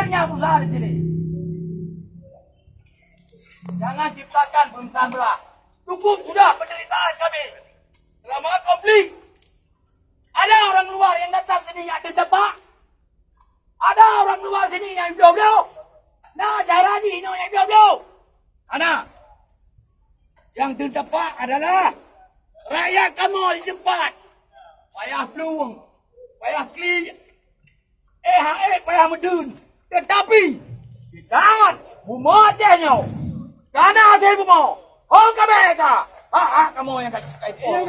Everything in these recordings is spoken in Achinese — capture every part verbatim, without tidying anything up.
Nyang susah di sini. Jangan ciptakan pemisahan belah. Cukup sudah penderitaan kami. Selama konflik, ada orang luar yang datang sini yang terdepak. Ada orang luar sini yang bloe-bloe. Nah, cara jih inoe nyang bloe-bloe. Hana. Nyang teutepak adalah rakyat kamoe di teumpat. Payah plueng, payah klik, eh, ha, eh, payah meudeun. Teutapi, di saat bumoe Aceh nyoe kana hase bumoe, ho ka bèe ka, hak-hak kamoe nyang ka, ka ipoh.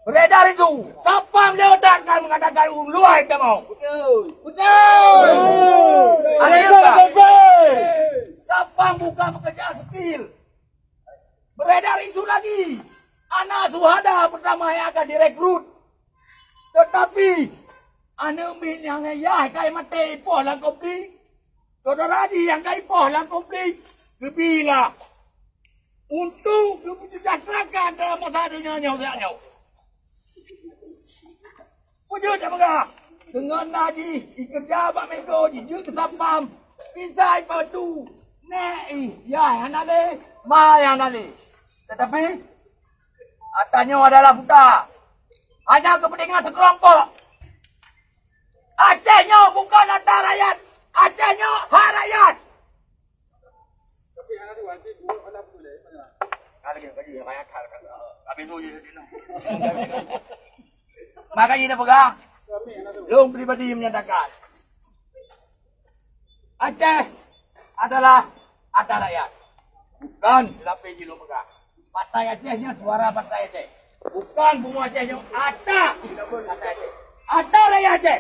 Beredar isu, Satpam leutak kan mengatakan ureueng luar kamoe. Betul. Betul. Ada juga. Satpam bukan pekerja sipil. Beredar isu lagi, anak syuhada pertama yang akan direkrut. Tetapi, aneuk miet nyang yah ka maté ipoh lam konflik. Saudara jih nyang ka ipoh lam konflik, geubi lah untuk geuseujahteraan dalam masa donya nyoe siat nyoe. Peue jeuet tapeugah? Deungon na jih, jikeureuja bak Meko, jijeuet keu Satpam. Bisa ipeue tu? Nèk ih, yah hana lé, ma hana lé. Tetapi, ata nyoe adalah buta. Hanya kepentingan sekelompok. Aceh nyoe bukan ata rakyat. Aceh nyoe hak rakyat. Maka jih na peugah, lôn pribadi menyatakan, Aceh adalah ata rakyat. Bukan lapéh jih lôn peugah. Partai Aceh nyan suara Partai Aceh. Bukan bumoe Aceh nyoe, ata Partai Aceh. Ata rakyat Aceh.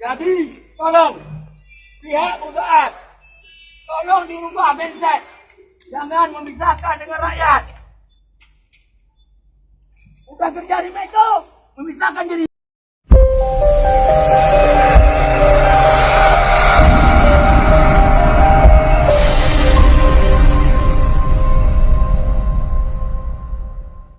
Jadi, tolong pihak perusahaan, tolong dirubah mindset. Jangan memisahkan dengan rakyat. Udah kerja di Meko, memisahkan diri.